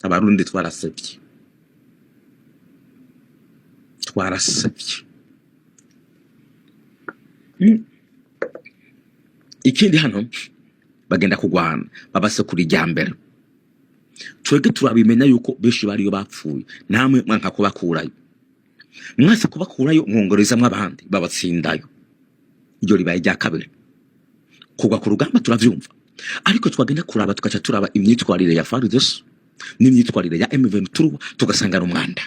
Abarundi twarasevye, twarasevye. Ikindi, hano bagenda kugwana, babasekura irya mbere. Twebwe turabimenya yuko benshi bariyo bapfuye, namwe mwanka kubakurayo, mwese kubakurayo, mwongerezamwo abandi, babatsindayo. Iryo ribaye irya kabiri kugwa ku rugamba, turavyumva. Ariko twagenda kuraba, tugaca turaba imyitwarire ya FARDC n'imyitwarire ya M23, tugasanga ari umwanda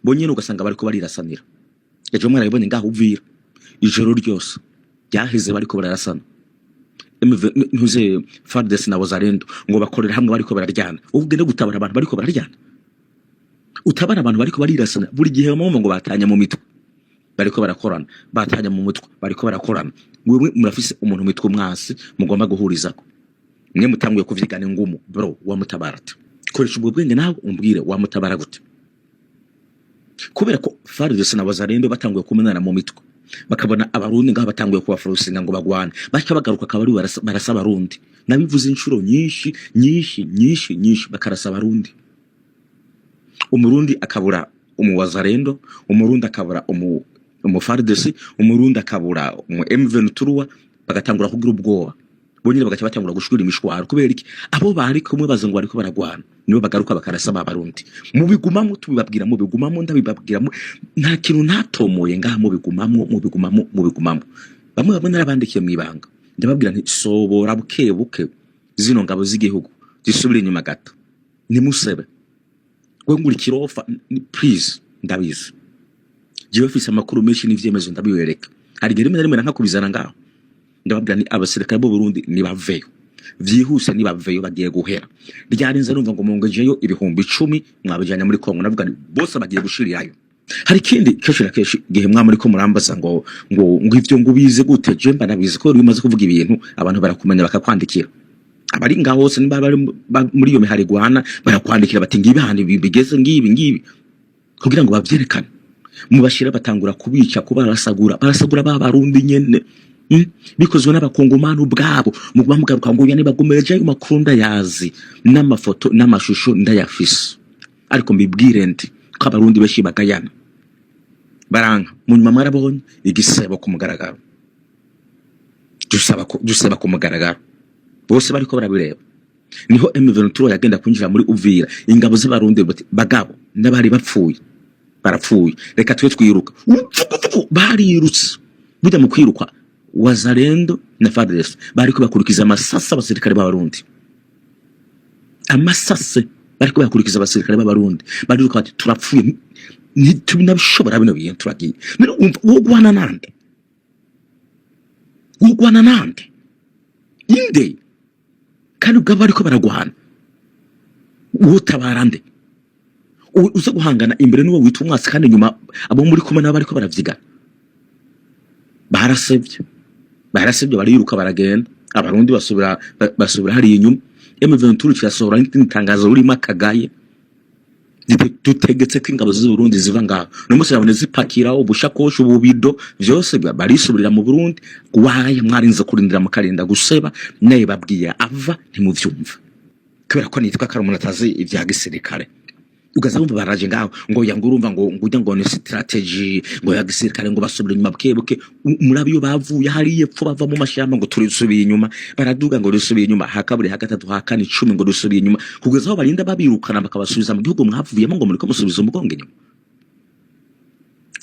bonyene, ugasanga bariko barirasanira. Ejo mwarabibonye ngaho Uvira, ijoro ryose ryaheze bariko bararasana. MV ntuze FARDC na Wazalendo ngo bakorera hamwe, bariko bararyana. Wowe ugende gutabara abantu bariko bararyana, utabara abantu bariko barirasana buri gihe, bamwe ngo batanya mu mitwe, bariko barakorana, batanya mu mutwe, bariko barakorana. Wewe murafise umuntu mwitwa umwasi mugomba guhurizako, mwe mutanguye kuvyigana ingumu. Bro, wamutabara ate? Koresha ubwo bwenge nawe umbwire, wamutabara gute? Kubera ko FARDC na Wazalendo batanguye kumenana mu mitwe, bakabona Abarundi ngaho batanguye kubaforosinga ngo bagwane, baca bagaruka, akaba ari barasa Abarundi. Nabivuze inshuro nyinshi, nyinshi, nyinshi, nyinshi. Bakarasa Abarundi, Umurundi akabura umuwazalendo, Umurundi akabura umu FARDC, Umurundi akabura umu M23, bagatangura kugira ubwoba bonyine, bagaca batangura gushwira imishwaro. Kubera iki? Abo bari kumwe baza ngo bariko baragwana nibo bagaruka bakarasa ba Barundi. Mubigumamo, tubibabwira, mubigumamo, ndabibabwira, nta kintu ntatomoye ngaha. Mubigumamo, mubigumamo, mubigumamo. Bamwe bamwe narabandikiye mw'ibanga, ndababwira nti: "Sobora buke buke zino ngabo z'igihugu zisubire inyuma gato, nimusebe." We ngura ikirofa, please. Ndabizi, jewe mfise amakuru menshi n'ivyemezo, ndabiwereka. Hari igihe rimwe na rimwe nankakubizana ngaho, ndababwira ni abasirikare b'u Burundi nibaveyo vyihuse, nibaveyo bagiye guhera. Ryarinze numva ngo mungejeyo 10,000, mwabijanye muri Kongo, navuga nti bose bagiye gushirirayo. Hari ikindi, kenshi na kenshi igihe mwa muriko murambaza ngo ivyo ngo ubize gute, je mba nabizi ko iyo umaze kuvuga ibintu abantu barakumenya, bakakwandikira. Abari ngaho hose nimba bari muri iyo mihari igwana, barakwandikira bati: "Ngibi ahantu ibi bigeze, ngibi ngibi," kugira ngo bavyerekane. Mubashira batangura kubica, kubarasagura, barasagura ba Barundi nyene. Bikozwe n'Abakongomani ubwabo. Muguma mugaruka ngo yani bagumereje, ayo makuru ndayazi, n'amafoto n'amashusho ndayafise. Ariko mbibwire ndi ko Abarundi benshi bagayana, baranka. Mu nyuma mwarabonye igisebo ku mugaragaro, dusaba ku mugaragaro, bose bariko barabireba. Niho M23 yagenda kwinjira muri Uvira, ingabo z'Abarundi bati: "Bagabo, n'abari bapfuye barapfuye, reka twe twiruka." Uvuguvugu barirutse. Burya mu kwiruka, Wazalendo na FARDC bariko bakurikiza amasasa abasirikare b'Abarundi, amasase bariko bakurikiza abasirikare b'Abarundi. Bariruka bati: "Turapfuye, ntitubinabishobora bino bintu, turagiye." None wumva wogwana nande? Wogwana nande? Inde? Kandi ubwabo bariko baragwana, wotabara nde? Uza guhangana imbere n'uwo wita umwasi, kandi inyuma abo muri kumwe nabo bariko baravyigana. Barasevye, barasevye, bariruka, baragenda. Abarundi basubira basubira hariya inyuma. M23 kirasohora itangazo ririmo akagaye: "Dutegetse ko ingabo z'u Burundi ziva ngaho." No munsi nabone zipakira ubushakoshi, ububido, vyose, barisubirira mu Burundi. Waye mwarinze kurindira, mukarinda guseba. Naye babwiye ava ntimuvyumva, kubera ko nitwa kari umuntu atazi ivya gisirikare. Ugaza wumva baraje ngaho ngo ya ngo urumva ngo ujya ngo ni strategy ngo ya gisirikare, ngo basubira inyuma buke buke. Murabi iyo bavuye hariya epfo, bava mu mashamba ngo turisubiye inyuma, baraduga ngo dusubiye inyuma, hakabiri, hagatatu, hakane, 10, ngo dusubiye inyuma, kugeza aho barinda babirukana, bakabasubiza mu gihugu mwavuyemo, ngo muriko musubiza umugongo inyuma.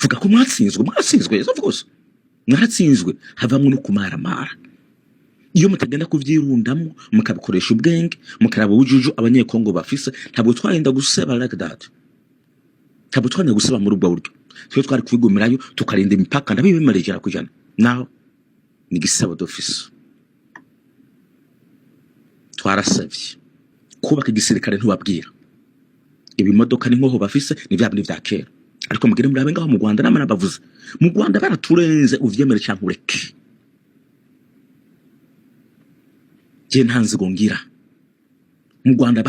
Vuga ko mwatsinzwe, mwatsinzwe, yes, of course mwaratsinzwe. Havamwo no kumaramara iyo mutagenda kuvyirundamo, mukabikoresha ubwenge, mukaraba ubujuju Abanyekongo bafise. Ntabwo twarinda guseba like that, ntabwo twarinda guseba muri ubwo buryo. Twe twari kwigumirayo, tukarinda imipaka, ndabibemerera 100%. Naho ni igisebo dufise, twarasevye. Kubaka igisirikare ntubabwira, ibimodoka n'inkoho bafise ni vya bindi vya kera. Ariko mugire murabe ngaho mu Rwanda, nama nabavuze, mu Rwanda baraturenze, uvyemere canke ureke. Je nta nzigo ngira, mu Rwanda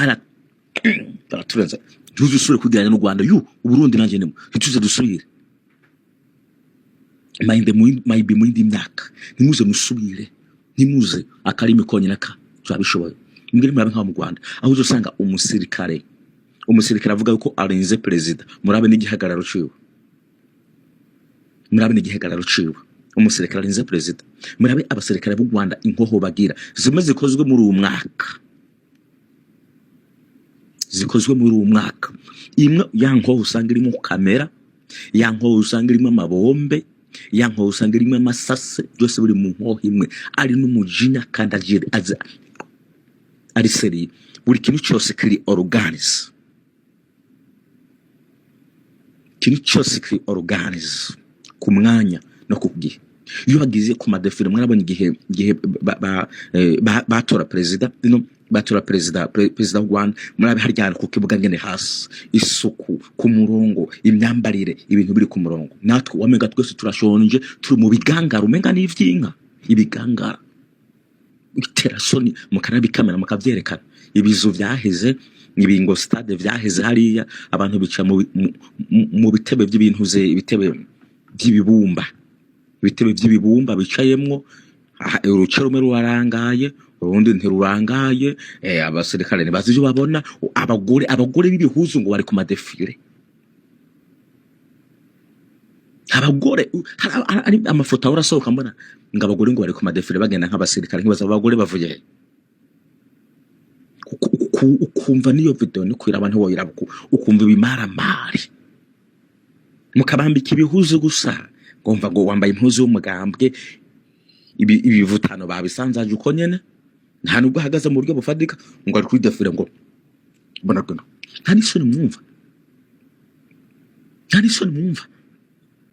baraturenze. Ntuzusubire kwigeranya n'u Rwanda, yu Uburundi nanje ndimo, ntituze dusubire mayinde maybe mu yindi myaka. Ntimuze musubire, ntimuze akarimi konyine ka turabishoboye. Mbwira, murabe nk'aho mu Rwanda aho uzosanga umusirikare avuga yuko arinze perezida, murabe n'igihagararo ciwe, murabe n'igihagararo ciwe. Umusirikare arinze perezida, murabe abasirikare b'u Rwanda inkoho bagira, zimwe zikozwe muri uwu mwaka, zikozwe muri uwu mwaka. Imwe ya nkoho usanga irimo kamera, ya nkoho usanga irimo amabombe, ya nkoho usanga irimo amasase, byose biri mu nkoho imwe. Ari n'umujinya kandi agira ari sérieux, buri kintu cyose kiri organisé, ikintu cyose kiri organisé ku mwanya no ku gihe. Iyo bagize ku ma défilé, mwarabonye igihe batora perezida, no batora perezida, perezida w'u Rwanda, murabe harya ku kibuga ngene hasi, isuku ku murongo, imyambarire, ibintu biri ku murongo. Natwe wamenga twese turashonje, turi mu bigangara, umenga n'ivyinka ibigangara iterasoni, mukanabikamera mukavyerekana. Ibizu vyaheze, ibingo stade vyaheze hariya, abantu bica mu bitebe vy'ibintu ze, ibitebe vy'ibibumba, ibitebe vy'ibibumba bicayemwo. Aha, uruce rumwe rurarangaye, urundi ntirurangaye. Abasirikare ntibazi ivyo babona. Abagore b'ibihuzu ngo bari ku ma défilé. Abagore hari amafoto ahora asohoka, mbona ngo abagore ngo bari ku ma défilé bagenda nk'abasirikare. Nkibaza abagore bavuye he? Ukumva n'iyo video no kwiraba ntiwoyiraba, ukumva ibimaramari, mukabambika ibihuzu gusa, ngomva ngo wambaye impuzu y'umugambwe, ibivutano babisanzaje uko nyene, nta nubwo ahagaze mu buryo bufatika, ngo ari kuri défilé, ngo mbona rwino. Nta n'isoni mwumva, nta n'isoni mwumva.